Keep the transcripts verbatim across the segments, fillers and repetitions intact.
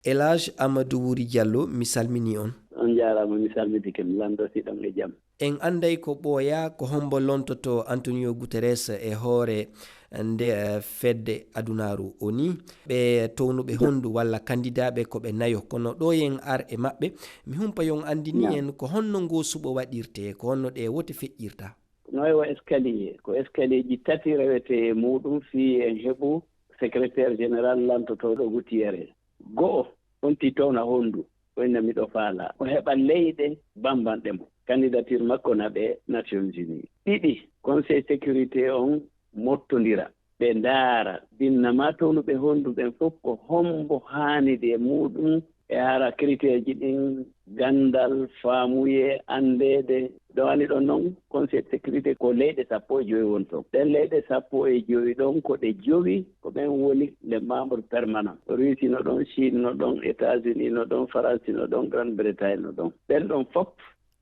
Elage Amadou Wuri Diallo, mi salmini on. On njaaraama, mi salmitike, mi lanndo si ɗon e jam. En annday ko ɓooya, ko hombo lontotoo Antonio Guterres e hoore nde, eh, fedde adunaaru O N U. Ɓe townuɓe honndu walla kandidaaɓe ko ɓe nayo, kono ɗo yen ar e maɓɓe, mi humpa yon anndini en ko honno ngoo suɓo waɗirtee, ko honno ɗe wote feƴƴirta. No e wa escalier, ko escalier ji tati rewetee e muuɗum fii en heɓu secrétaire général lantotooɗo Gutiérrez. Go'o, on titowna honndu, o inna miɗo faalaa o heɓa leyɗe bambanɗe mo. Candidature makko naɓe Nations Unies. Ɗiɗi, Conseil sécurité on mottondira. Ɓe ndaara, binna maa townuɓe honndu ɓen fof ko hombo haanidi e muuɗum e hara critère ji ɗin, ganndal, faamuye, anndeede. Ɗo ani ɗon non, Conseil sécurité ko leyɗe sappo e jowi won ton. Ɗen leyɗe sappo e jowi ɗon, ko ɗe jowi, ko ɓen woni les membres permanents. Russie no ɗon, Chine no ɗon, États-Unis no ɗon, France no ɗon, Grande-Bretagne no ɗon. Ɓen ɗon fof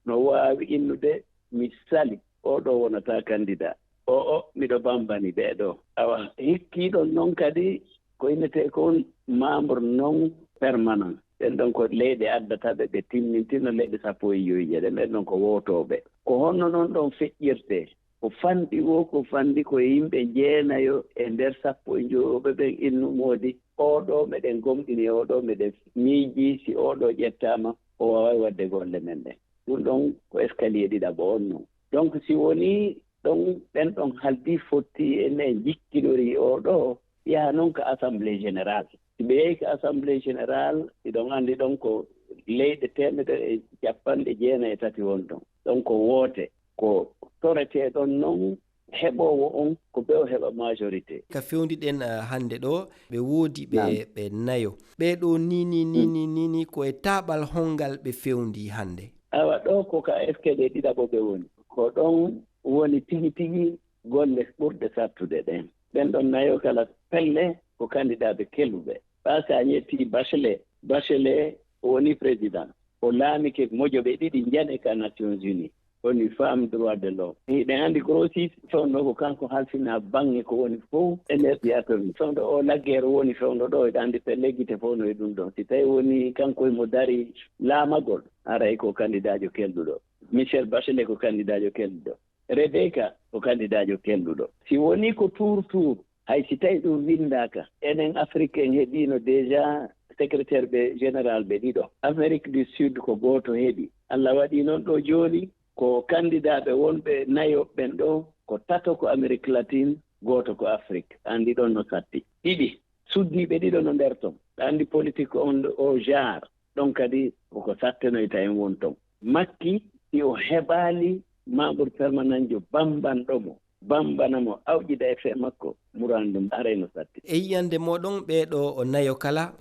no waawi innude, mi sali, oo ɗoo wonataa candidat. Oo, oo, miɗo bambani ɓee ɗoo. Awa, hikkii ɗon non kadi, ko innetee kon membre non permanent. Ɓen ɗon ko leyɗe addata ɓe, ɓe timmintino leyɗe sappo e jowi je ɗen. Ɓen ɗon ko wootooɓe. Ko honno non ɗon feƴƴirtee? Ko fanɗi woo, ko fanɗi ko e yimɓe jeenayo e nder sappo e jowi ɓe ɓen innu moodi, oo ɗoo meɗen gomɗini, oo ɗoo meɗen miiji, si oo ɗoo ƴettaama, o waaway waɗde golle men ɗen. Ɗum ɗon ko escalier ɗiɗaɓo on non. Donc, si wonii ɗon, ɓen ɗon haldi fotti en e jikkinori oo ɗoo, yaha non ka Assemblée Générale. Si ɓe yahi ka Assemblée Générale, hiɗon anndi ɗon ko leyɗe teemedere e capanɗe jeenayi e tati won ɗon. Ɗon ko woote, ko toretee ɗon non, heɓoowo on ko ɓe o heɓa majorité. Ka fewndi ɗen, eh, hannde ɗoo, ɓe woodi ɓe, naam, ɓe nayo. Ɓee ɗoo nii, nii, nii, mm, nii, nii, nii, ko e taaɓal hongal ɓe fewndi hannde? Awa, ɗoo ko ka escalier ɗiɗaɓo ɓe woni. Ko ɗon woni tigi tigi golle ɓurɗe sattude ɗen. Ɓen ɗon nayo kala pelle ko kandidaaɓe kelɗuɓe. Ɓaa si a ƴettii Bachelet, Bachelet woni président. O laamike mojoɓe ɗiɗi njane ka Nations Unies. Woni femme droit de l'homme. Hiɗen anndi Grossi fewndo ko kanko halfina baŋŋe ko woni fof e nder diaspora. Fewndo o Laguerre woni fewndo ɗoo, hiɗen anndi pelle gite fof no e ɗum ɗon. Si tawi woni kanko himo dari laamagol, haray ko kandidaajo kelɗuɗo. Michel Bachelet ko kandidaajo kelɗuɗo. Rebecca ko kandidaajo kelɗuɗo. Si woni ko tour tour, hay si tawi ɗum winndaaka, enen Afrique en heɓiino déjà secrétaire ɓe général ɓe ɗiɗo. Amérique du Sud ko gooto heɓi. Allah waɗi noon ɗo jooni ko kandidaaɓe wonɓe nayo ɓen ɗo, ko tato ko Amérique latine, gooto ko Afrique. Anndi ɗon no satti. Ɗiɗi, suddiiɓe ɗiɗo no nder ton. Ɗa anndi politique on o genre, ɗon kadi koko sattenoyta en won ton. Makki, si o heɓaali membre permanent jo bambanɗo mo, bambana mo, awƴida e fee makko, muraan ɗum, haray no satti. E yiyannde mooɗon, ɓee ɗo o nayo kala,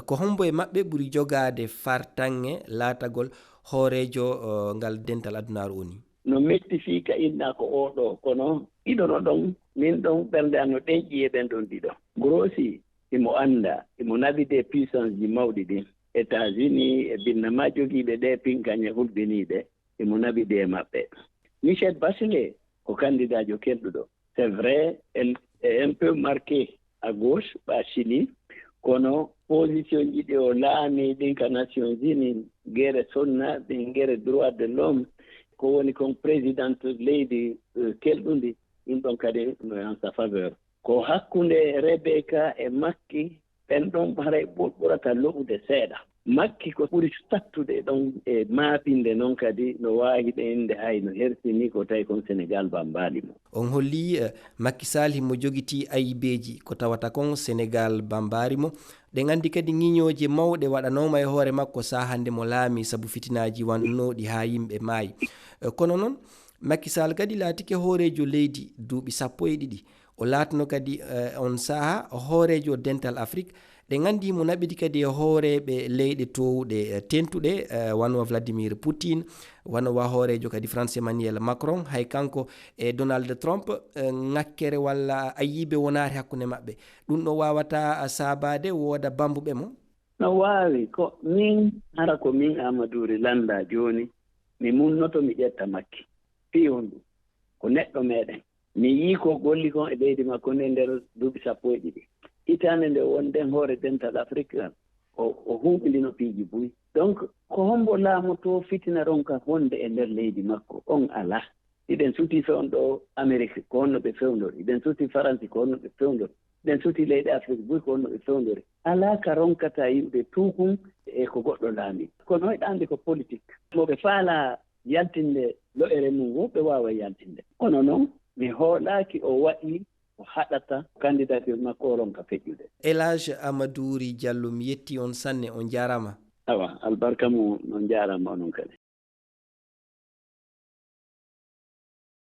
ko hombo e maɓɓe ɓuri jogaade fartaŋŋe laatagol hooreejo, o, ngal dental adunaaru O N U? No metti fii ka innaa ko oo ɗoo, kono ɗiɗo no ɗon, min ɗon ɓernde an no ɗenƴi e ɓen ɗon ɗiɗo. Grossi, imo anndaa, imo naɓi ɗee puissance ji mawɗi ɗin. États-Unis e binna maa jogiiɓe ɗee pinkañe hulɓiniiɗe, imo naɓi ɗee maɓɓe. Michel Bachelet ko kandidaajo kelɗuɗo. C'est vrai, elle est un peu marquée à gauche, ɓa Chili, kono position ji ɗi o laami ɗin ka Nations Unies, gere sonna, ɗin gere droit de l'homme, ko woni kon présidente leydi, eh, kelɗundi, ɗum ɗon kadi no en sa faveur. Ko hakkunde Rebecca e Makki, ɓen ɗon haray ɓur-, ɓurata lo'ude seeɗa. Makki ko ɓuri sattude ɗon e maapinde non kadi no waawi hiɗen innde hay no hersini ko tawi kon Senegal bambaali mo. On holli, eh, Macky Sall himo jogitii ayibeeji ko tawata kon Senegal bambaari mo. Ɗen anndi kadi ŋiñooje mawɗe waɗanooma e hoore makko sahaa nde mo laami sabu fitinaaji wannooɗi haa yimɓe maayi. Eh, kono non, Macky Sall kadi laatike hooreejo leydi duuɓi sappo e ɗiɗi. O laatno kadi, eh, on sahaa hooreejo Dental Afrik. Ɗen anndi mo naɓidi kadi e hooreeɓe leyɗe toowuɗe, eh, tentuɗe, eh, wano wa Vladimir Poutine, wano wa hooreejo kadi France Emmanuel Macron, hay kanko e Donald Trump, eh, ŋakkere walla ayibe wonaare hakkunde maɓɓe. Ɗum ɗo waawata saabaade wooda bambuɓe mo? No waawi, ko min, hara ko min Amadou Ry lannda jooni, mi munnoto mi ƴetta Makki. Fii honɗum? Ko neɗɗo meɗen. Mi yii ko golli kon e leydi makko ndi e nder duuɓi sappo e ɗiɗi. Hitaande nde wonɗen hoore Dental Afrik kan, o huɓindino piiji buy. Donc ko hombo laamoto fitina ronka wonde e nder leydi makko? On alaa. Hiɗen suti fewndo Amerik, ko honno ɓe fewndori? Hiɗen suti Faransi, ko honno ɓe fewndori? Hiɗen suti leyɗe Afrik buy, ko honno ɓe fewndori? Alaa ka ronkata yi'ude tuukun e ko goɗɗo laami. Kono hiɗa anndi ko politik. Mo ɓe faalaa yaltinde lo'ere mum wo ɓe waawa yaltinde. Kono noon mi hoolaaki o waɗi ko haɗata kandidatir makko o ronka feƴƴude. Elage Amadou Ry Diallo, mi yetti on sanne, on njaaraama. Awa, albarka mum, on njaaraama onon kadi.